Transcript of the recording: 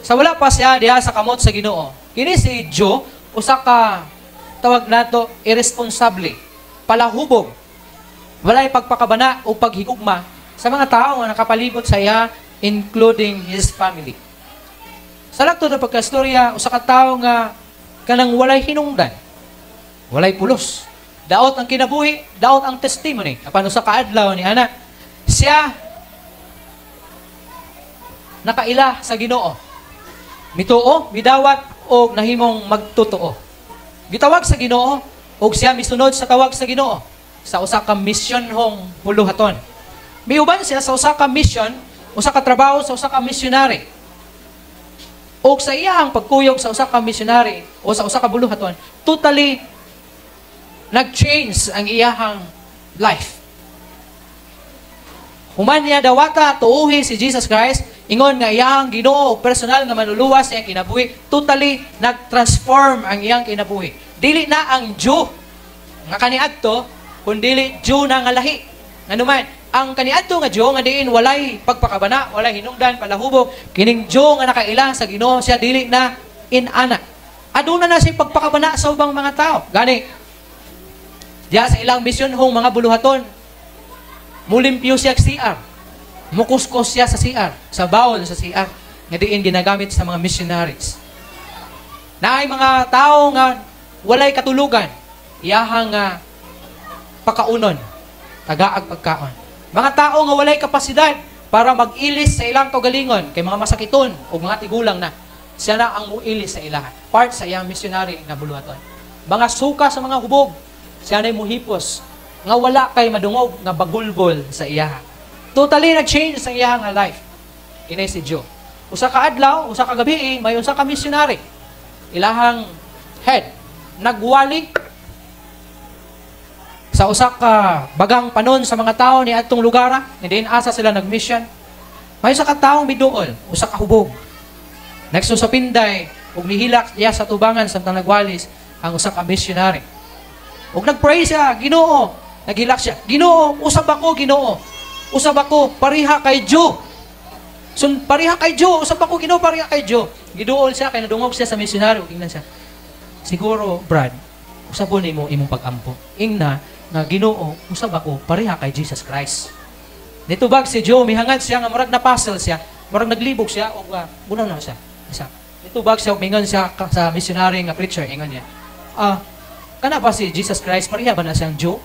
Sa wala pa siya diha sa kamot sa Ginoo, kini si Joe usa ka, tawag nato, irresponsable, palahubog. Walay pagpakabana o paghigugma sa mga tao nga nakapalibot sa iya, including his family. Sa laktod na pagkastorya, usa ka tawo nga kanang walay hinungdan, walay pulos. Daot ang kinabuhi, daot ang testimony. Apan usa ka adlaw ni ana, siya nakaila sa Ginoo. Mituo, midawat og nahimong magtotoo. Gitawag sa Ginoo og siya misunod sa tawag sa Ginoo sa usa ka misyonhong buluhaton. Miuban siya sa usa ka mission, usa ka trabaho sa usa ka missionary. Og sa iyang pagkuyog sa usa ka missionary o sa usa ka buluhaton, totally nag-change ang iyahang life. Human niya dawata, tuuhi si Jesus Christ, ingon nga iyang Ginoo ug personal nga manluluwas sa iyang kinabuhi, totally nag-transform ang iyang kinabuhi. Dili na ang Jew nga kaniadto, kundili Jew na nga lahi. Nganuman, ang kaniadto nga Jew nga diin walay pagpakabana, walay hinungdan, palahubog, kining Jew nga nakaila sa Ginoo, siya dili na inana. Aduna na siya pagpakabana sa ubang mga tao. Gani, diya sa ilang misyon hong mga buluhaton, mulimpyo siya CR. Mukuskos siya sa CR, sa bowl sa CR, nga diin ginagamit sa mga missionaries. Naay mga tao nga walay katulugan, iyahang nga pakaunon, tagaag pagkaon. Mga tao nga walay kapasidad para mag-ilis sa ilang kaugalingon kay mga masakiton o mga tigulang na, siya na ang muilis sa ilaha. Part sa iyang missionary nga buluhaton. Mga suka sa mga hubog, siya na muhipos nga wala kay madungog nga bagulbol sa iyaha. Totally nag-change ang iyahang nga life. Kini si Joe. Usa ka adlaw, usa ka gabi, may usa ka missionary. Ilahang head nagwali sa usa ka bagang panon sa mga tao ni adtong lugar, diin asa sila nag-mission. May usa ka taong miduol, usa ka hubog. Nagso sa pinday ug nihilak siya sa tubangan samtang nagwalis ang usa ka missionary. Ug nagpray siya, "Ginoo," naghilak siya, "Ginoo, usab ako, Ginoo. Usab ako, pareha kay Joe. So, pareha kay Joe, usab ako, Ginoo, pareha kay Joe." Giduol siya, kay nadungog siya sa missionary, ug ingnan siya, "Siguro, Brad, usabon nimo imong pag-ampo. Ingna nga, 'Ginoo, usab ako, pareha kay Jesus Christ.'" Nitubag si Joe, mihangad siya nga murag na-puzzle siya, murag naglibog siya, og bunaw na siya. Isa. Nitubag siya, ug mingon siya sa missionary nga preacher, ingon niya, "Ah, kana ba si Jesus Christ, pareha ba na siyang Joe?"